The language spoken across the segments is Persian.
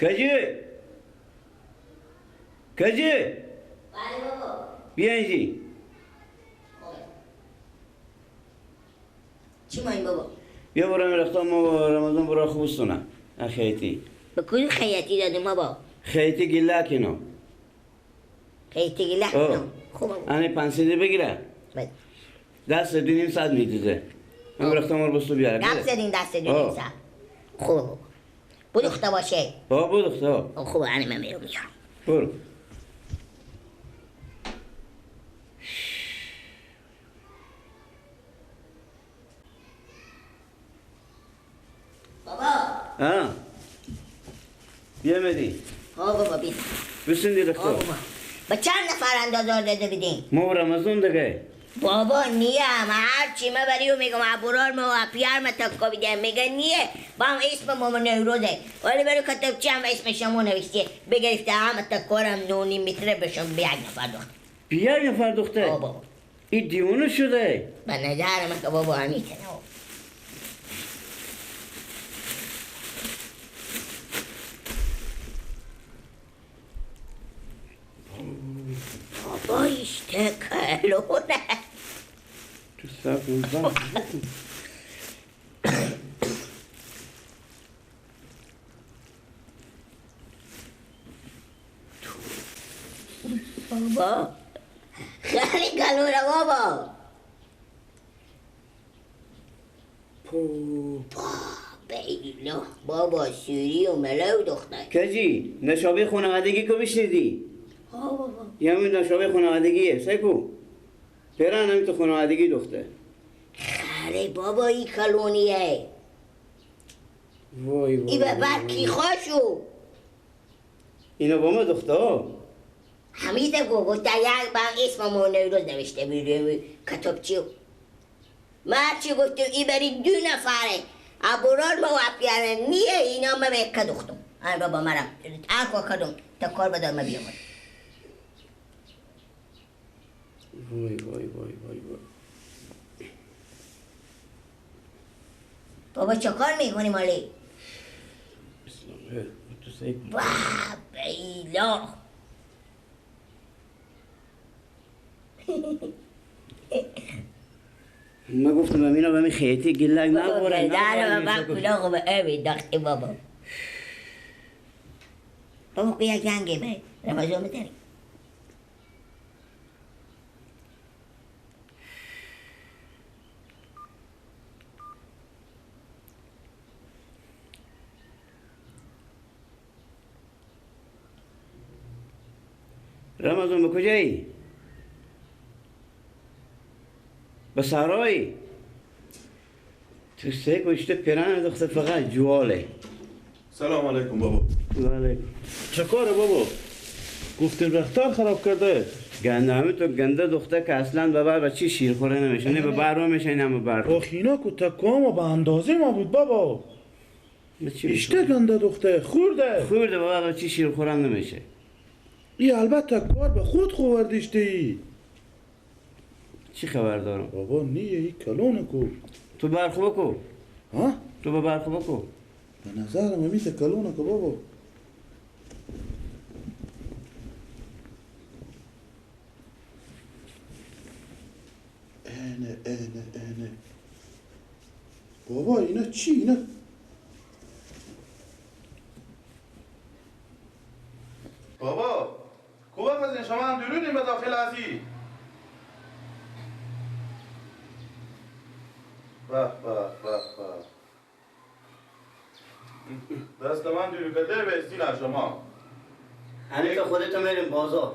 کجی؟ کجی؟ بله بابا. بیا اینجی. چی مایم بابا؟ بیا برو رختام ما رمضان برو خوبستونه. خیتی. به کدوم خیاطی دادم بابا؟ خیتی گله کنو. خیتی گله کنو. خوب بابا. آنی 500 بگیره. بله. دست 2.5 ساعت میدیده. من رختام رو بستو بیاره. دست دین دست 2.5 ساعت. خوب بابا. بدوخته باشه. بابا بدوخته. خوب آنی من میرم میارم. برو. بابا. ها. بیا مدی. ها بابا بیا. بسندی دکتر. با چند نفر اندازار داده بدین؟ ما رمضان دیگه. بابا نیه ما هرچی ما بریو میگم ابرار ما و پیار ما تکا بیده میگه نیه با هم اسم ماما نوروزه ولی برو کتابچه هم اسم شما نوشته بگرفته هم تکارم 9.5 متره بشم به یک نفر دخته. به یک نفر دخته؟ آه بابا. این دیوانه شده. به نظر من که بابا همیتنه. بابا ایشته کلونه. تو سر کن. بابا خیلی کلونه بابا. بابا بابا سوری و ملو دختر. کجی نشابه خانوادگی که بشنیدی؟ ها بابا. یه همین نشابه خانوادگیه سکو. پیران همین تو خانوادگی دخته. خره بابا ای کلونیه. وای وای. ای به برکی خوشو. اینا با ما دخته ها. حمید گفت یک بار اسم ما نوروز نوشته بیرون کتابچی. ما هرچی گفتم ای بری 2 نفره. ابرار ما و پیران نیه اینا ما به یک دختم. آن بابا مرم. آکو کدوم تا کار بدار ما بیام. وای وای وای وای وای. بابا چه کار میکنی مالی؟ تو سعی کن. بابا ما گفتم اینا به می خیتی گلک نبوره. نه من کلاغ به اوی دختی بابا. بابا یک زنگی به رمضان بزنی. رمضان به کجایی؟ به سرایی؟ تو سه کشته پیران دخته فقط جواله. سلام علیکم بابا. علیکم. چه کاره بابا؟ گفتیم رختار خراب کرده. گنده همه تو گنده دخته که اصلا به بر بچی شیرخوره نمیشه. نه به بر میشه نه به بر. آخ اینا که تکوام به اندازه ما بود بابا. اشته گنده دخته خورده. خورده بابا بچی شیرخوره نمیشه. ای البته کار به خود خوردیشته ای. چی خبر دارم؟ بابا نیه ای کلونه کو. تو برخو بکو. ها؟ تو به برخو بکو. به نظرم همیشه کلونه کو بابا. اینه اینه اینه. بابا اینا چی اینا؟ بابا کوبا خزین شما هم درونیم به داخل ازی. به به به به. دست من دوری کده به استیل شما. همین تو خودتو میریم بازار.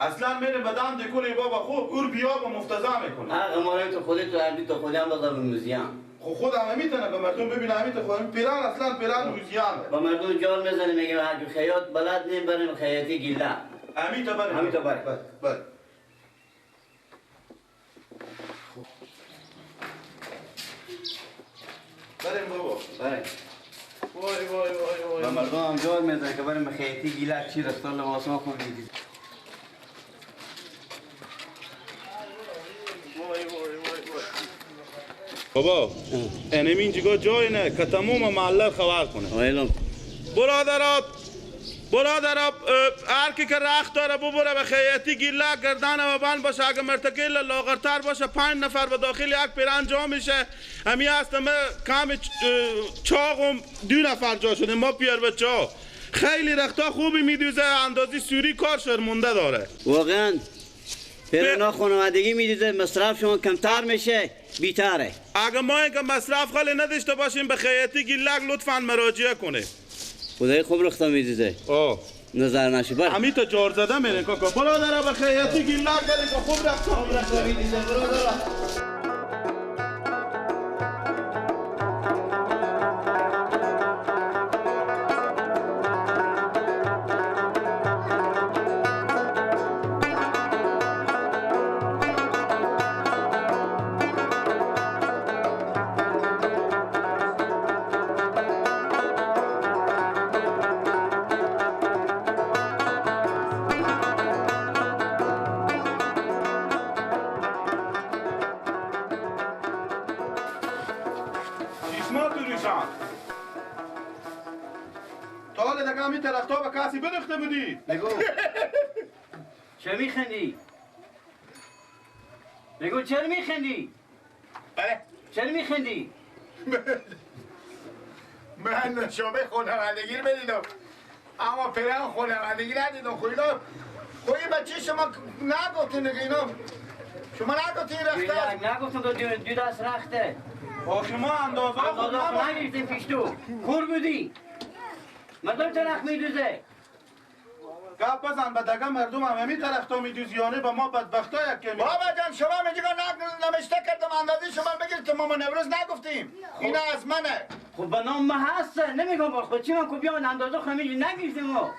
اصلا میریم به دم دکوری بابا خوب اور بیا با مفتزه میکنه. حق ما تو خودتو هردی تو خودم بازار موزیان. خب خود هم میتونه به مردم ببینه همین تو خودم پیران اصلا پیران موزیانه. با مردم جال میزنه میگه هر خیاط بلد نیم بریم خیاطی گیله. همین تا بریم. همین تا بریم. بله. بریم بابا. بریم. وای وای وای وای. با مردم هم جال میزنه که بریم خیاطی گیله چی رفتار لباس ما خوب میدید. وای وای وای وای. بابا اینم اینجا جای نه که تمام محله خبر کنه. اعلام. برادرات هر کی که رخت داره ببره به خیاطی گیله گردن و بند باشه، اگه مرتکیل لاغرتر باشه 5 نفر به داخل یک پیرن جا میشه. همی هست ما کم چاقم 2 نفر جا شده، ما پیر بچه. خیلی رختا خوبی میدوزه، اندازی سوری کار شرمونده داره. واقعا پیرنا خانوادگی میدوزه، مصرف شما کمتر میشه، بیتره. اگه ما اینکه مصرف خالی نداشته باشیم به خیاطی گیلک لطفا مراجعه کنه. خدای خوب رختا میدوزه. نظر نشه بر. همین تا جار زده میرن کاکا. برادر به خیاطی گیلک برین که خوب رختا میدوزه برادر. بگو چه میخندی؟ بگو چرا میخندی؟ بله چرا میخندی؟ من شما خانوادگی رو بدیدم، اما پدرم خانوادگی ندیدم. خب اینا خب این بچه شما نگفتین دیگه، اینا شما نگفتین رخته؟ نگفتم دو دست رخته. آخه ما اندازه خود نگرفتیم پیش تو، کور بودی. مردم چه رخت میدوزه؟ گپ بزن به دگه مردم هم همی طرفتا میدوزی، یعنی به ما بدبختا یک کمی. بابا جان شما میگه نمشته کردم اندازه شما بگیرید که ما نوروز نگفتیم. اینا از منه. خب به نام ما هست، نمیگم با خود چی من کو بیان اندازه خو همی نگرفتیم ما.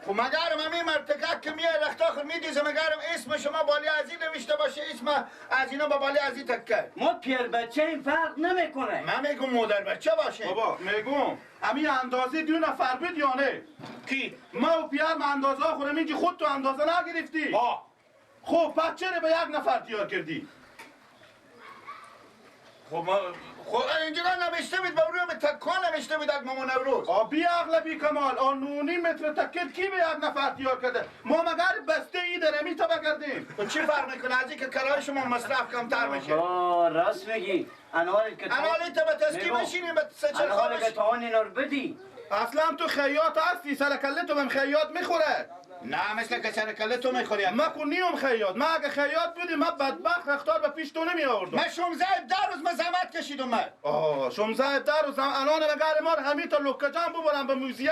خب مگرم همی مرتکک که میای رختا خود میدوزه، مگرم اسم شما بالی از این نوشته باشه، اسم از اینا با بالی از این تکه. ما پیر بچه این فرق نمیکنه. من میگم مادر بچه باشه. بابا میگم امی اندازه 2 نفر بود یا نه؟ کی؟ ما و پیر ما اندازه خورم اینجا خود تو اندازه نگرفتی. با خب پس چرا به 1 نفر تیار کردی؟ خب ما خب اینجا نوشته بود با روی تکان نوشته بود از مامان نوروز. آ بی عقل بی کمال، آ 9.5 متر تکت کی به 1 نفر تیار کرده؟ ما مگر بسته ای در می تبا کردیم. خب چی فرق میکنه از اینکه کرای شما مصرف کمتر میشه؟ آ راست میگی. انوال که انوال تا به تسکی بشینیم به سه چل خوابش که تا اینا رو بدی. اصلا تو خیاط هستی، سر کله تو بهم خیاط میخوره. نه مثل که سر کله تو میخوری. ما کو نیم خیاط، ما اگه خیاط بودی ما بدبخت رختار به پیش تو نمی آوردم. من 16 17 روز من زحمت کشیدم من. آه 16 17 روز الان مگر ما همین تا لوکه جان ببرم به موزیم.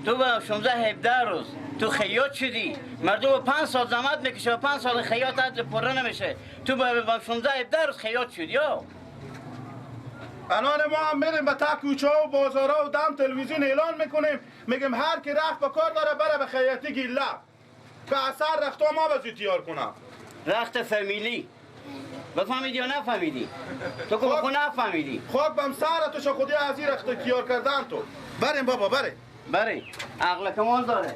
تو با 16 17 روز تو خیاط شدی، مردم 5 سال زحمت میکشه و 5 سال خیاط عدل پره نمیشه. تو با 16 17 روز خیاط شدی. یا الان ما هم میریم به تا کوچه و بازارا و دم تلویزیون اعلان میکنیم، میگیم هر کی رخت به کار داره بره به خیاطی گیله که اثر رختا ما به تیار کنم. رخت فامیلی بفهمیدی یا نفهمیدی؟ تو که بخو نفهمیدی. خب بم سر تو خودی از این رخت تیار کردن تو. بریم بابا بریم. بریم. عقل کمال داره.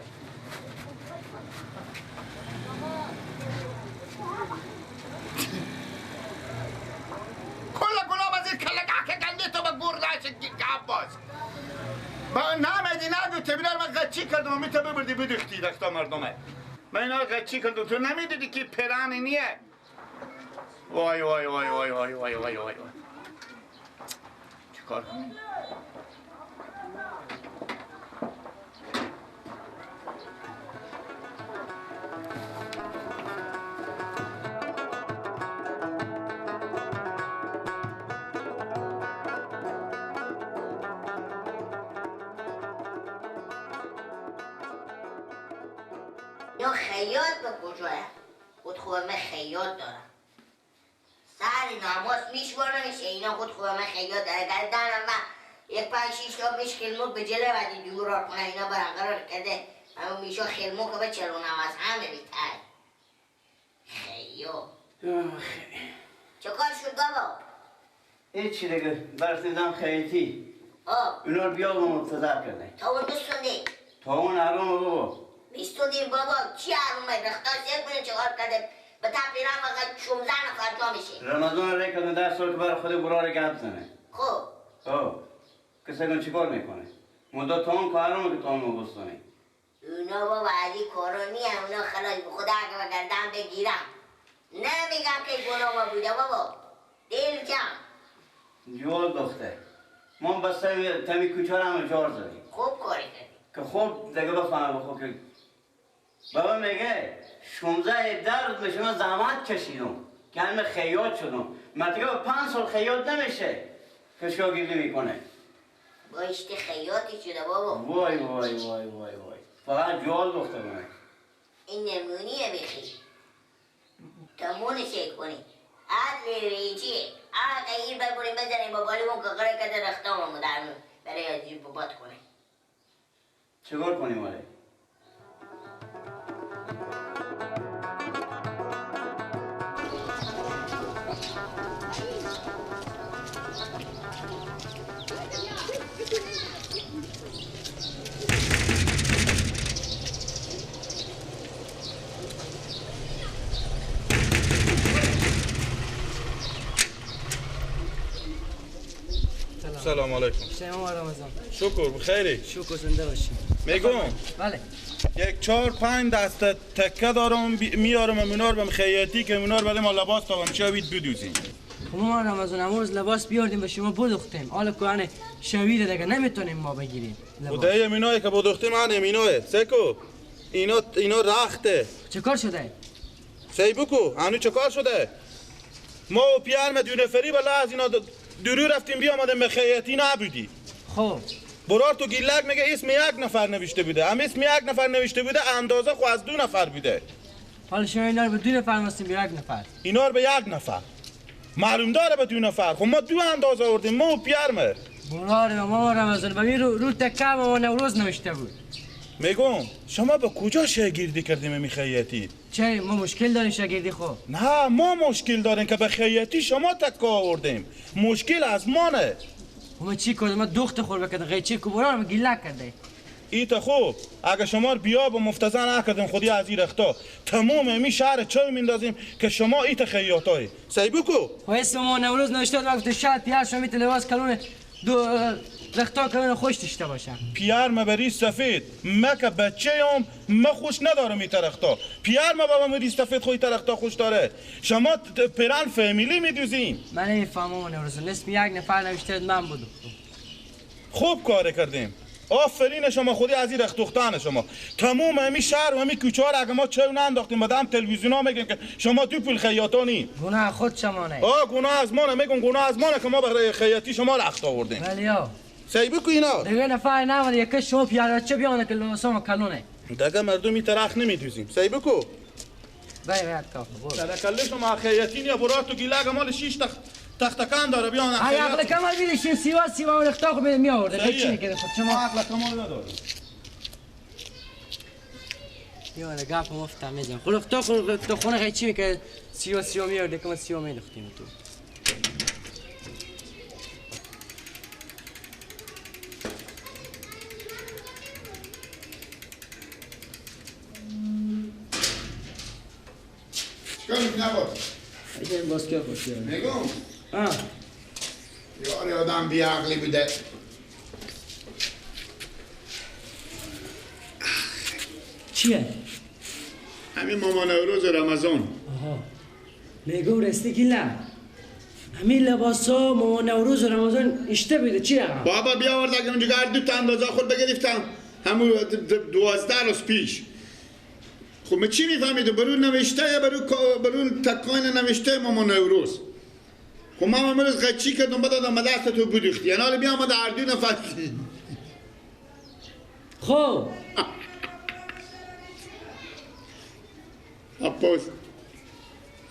با نمیدی نگو تبینر من قچی کردم و میتا ببردی بدختی دستا مردمه. من اینا قچی کردم تو نمیدیدی که پرانی نیه. وای وای وای وای وای وای وای وای چیکار کنیم؟ یا خیاط به کجاه؟ خود خوبه من خیاط دارم. سر نماز میشوارمش اینا خود خوبه من خیاط دارم. گردنم و یک 5 6 تا میش خیلموک به جلو بعدی دور را کنه اینا برقرار کرده. اما میشو خیلموک به چلونم از همه بیتر. خیاط. چه کار شد بابا؟ هیچی دیگه برسیدم خیاطی. اونا رو بیا و منتظر کرده. تا اون دوستونی؟ تا اون حرومه بابا. میستونیم بابا چی حرومه؟ رختاش یک کنه چه کار کرده؟ به تقریبا فقط 16 نفر جا میشه. رمضان رو کردن 10 سال که برای خود برار گپ زنه. خب خب کسی کن چیکار میکنه؟ مدت تمام کارم که تمام بستانی. اونا بابا از این کارا نیه، اونا خلاص به خدا اگه بگردم بگیرم. نمیگم که گناه ما بوده بابا. دل جان. جوال دختر. ما بسته تمی کوچه هم جار زدیم. خوب کاری کردی. که خوب دیگه بفهمم خوب که بابا میگه 16 17 روز میشه من زحمت کشیدم که همه خیاط شدم. من دیگه 5 سال خیاط نمیشه که شاگردی میکنه. بایشت خیاطی شده بابا. وای وای وای وای وای. فقط جوال دختر منه. این نمونیه بیخی. تمونش کنی. عدل ریجیه. آقا این ببریم بزنیم با بالیمون که قره کده رختامون در برای از بابات کنه. چیکار کنیم آره؟ سلام علیکم. شما رمضان. شکر بخیری. شکر زنده باشی. میگم بله. 1 4 5 دسته تکه دارم میارم منار بهم خیاطی که منار برای ما لباس تا شوید بدوزیم. خب ما رمضان امروز لباس بیاردیم به شما بدوختیم. حالا که شوید دیگه نمیتونیم ما بگیریم. خدای مینای که بدوختیم من میناه. سکو اینا رخته. چه کار شده؟ سی بکو هنو چه کار شده؟ ما و پیرم دو نفری بالا از اینا درو رفتیم بیامدیم به خیاطی نبودی. خب برار تو گیلک میگه اسم یک نفر نوشته بوده، هم اسم یک نفر نوشته بوده، اندازه خو از 2 نفر بوده. حالا شما اینا رو به 2 نفر ماستیم به 1 نفر. اینا رو به 1 نفر. معلوم داره به 2 نفر. خب ما 2 اندازه آوردیم ما و پیرمه. برار ما رمضان ببین رو تکه ما نوروز نوشته بود. میگم شما به کجا شاگردی کردیم می خیاطی؟ چه ما مشکل داریم شاگردی خب؟ نه ما مشکل داریم که به خیاطی شما تکه آوردیم. مشکل از مانه. ما چی کردم؟ ما دوخت خور بکردم قیچی کبرا رو گیلک کرده. ایت خوب اگه شما بیا با مفتزن نکردیم خودی از این رختا تمام می شهر چای میندازیم که شما ایت خیاطایی. سی بکو. خب اسم ما نوروز نوشته بود گفت شاید پیار شما میت لباس کلون دو رختا کلون خوش داشته باشم. پیار مبری سفید ما که بچه‌ام ما خوش ندارم این رختا. پیار ما بابا مری سفید خوی رختا خوش داره. شما پیران فامیلی میدوزین. من نمیفهمم نوروز اسم یک نفر نوشته من بودم. خوب کار کردیم. آفرین شما خودی از این رختوختن شما. تمام همین شهر و همین کوچه ها اگه ما چه ننداختیم بعدم تلویزیون ها میگن که شما تو پول خیاطانی. گناه خود شما نه. آه گناه از ما نه، میگن گناه از ما نه که ما برای خیاطی شما رخت آوردیم. ولی ها سی بکو اینا. دیگه نفر نمونه یک شما پیاده چه بیانه که لباسا کلونه. دیگه مردم این ترخ نمیدوزیم. سی بکو. بای بای تا برو. کله شما خیاطی نیا برو تو گیلگ مال 6 تختکان داره بیان. ای عقل کمال بیدی سیوا سیوا و رختا خو می آورده چی میکنه خود شما عقل کمال نداره. یالا گپ مفت میزن خو رختا خو تو خونه چی میکنه سیوا سیوا می آورده که ما سیوا میدختیم تو. چیکار میکنی عباس؟ این باز که خوش میگم یاری آدم بیعقلی بوده. چیه؟ همین مامان نوروز رمضان. آها میگم راستی گیلا همین لباسا مامان نوروز رمضان اشته بوده. چی رقم؟ بابا بیاورد اگه اونجا هر 2 تا اندازه خود بگرفتم همون 12 روز پیش. خب من چی میفهمیدم؟ برو نوشته یا برو تکاین نوشته مامان نوروز. خب من امروز قچی کردم بدادم دست تو بدوختی. یعنی حالا بیامد هر 2 نفر. خب عباس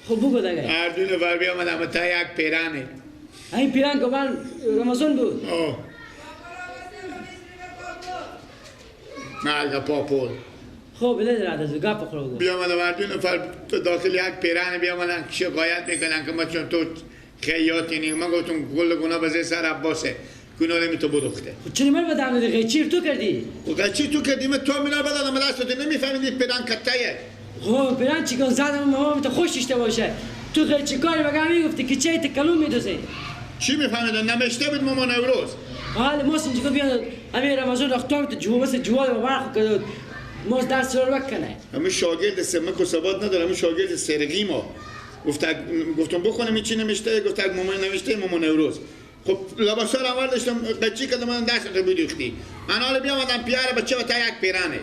خب بگو دیگه. هر 2 نفر بیامد اما تا یک پیرانه. این پیران که من رمضان بود. آه مرگ پاپول. خب بده رد از گپ خورو. بیامدم هر 2 نفر داخل یک پیرانه بیامدن شکایت میکنن که ما چون تو خیاطی نیم. من گفتم گل گناه بزه سر عباسه گناه نمی تو بدوخته. خب چرا من بدم دیگه قیچی تو کردی؟ خب قیچی تو کردی من تو مینا بدادم دست تو نمیفهمیدی پیران کتایه. خب پیران چیکار زدم ماما تو خوش داشته باشه. تو قیچی کاری مگه میگفتی که چه تکلم میدوزی؟ چی میفهمیدن؟ نوشته بود مامان نوروز. حالا ماست اینجا بیان همین رمضان رختام تو جو مثل جوال و برخ کرد ماست دست رو بکنه. همین شاگرد سمک و ثبات نداره، همین شاگرد سرقی ما. گفتم بخونم چی نوشته، گفت مامان نوشته مامان نوروز. خب لباسا رو اول داشتم بچی کردم من دست رو بدوختی. من حالا بیامدم پیاره بچه و تا یک پیرانه.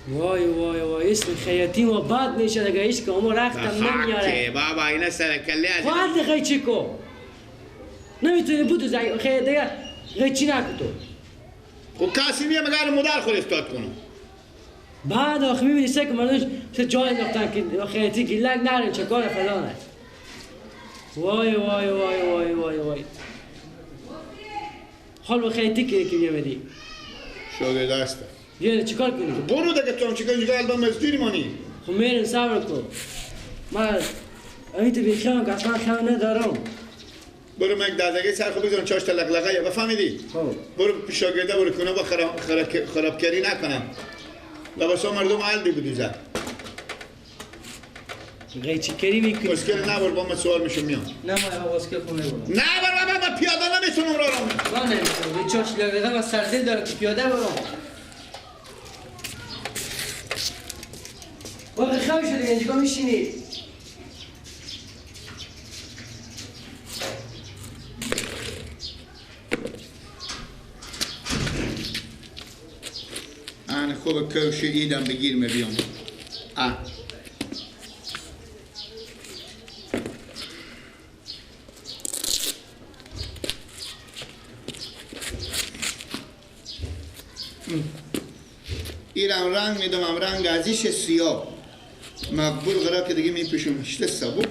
وای وای وای اسم خیاطی ما بد میشه دیگه، هیچ که ما رختم نمیاره. بابا اینا سر کله از خواهد قیچی کو نمیتونی بودو خیلی دیگه قیچی نکن تو. خب کسی میه مگر مادر خود افتاد کنم. بعد آخه میبینی سه که مردمش سه جای انداختن که خیاطی گیلک نرین چه کار فلانه. وای وای وای وای وای وای حال به خیاطی که میامدی شاگرد هست. یعنی چیکار کنی؟ برو دیگه تو هم چیکار کنی؟ الان مزدوری مانی. خب میرم صبر کن. من همین تو بیخیام که اصلا خیام ندارم. برو من یک دردگه سر خود بگذارم چاش تا لقلقه یا بفهمیدی؟ خب برو شاگرده برو کنه با خرابکاری نکنم. لباسا مردم عالدی بدوزن. قیچی کری میکنی؟ باسکل نبر با من سوار میشم میام. نه من باسکل خونه برم. نه بر من پیاده نمیتونم راه رام. من نمیتونم. چاش لقلقه و سردل داره که پیاده برم. واقعا خواهی شده اینجا میشینی. آن خوب کوش ایدم بگیرم بیام. ایرم رنگ میدم، هم رنگ ازیش سیاه مقبول قرار که دیگه میپوشم. شته سبکه.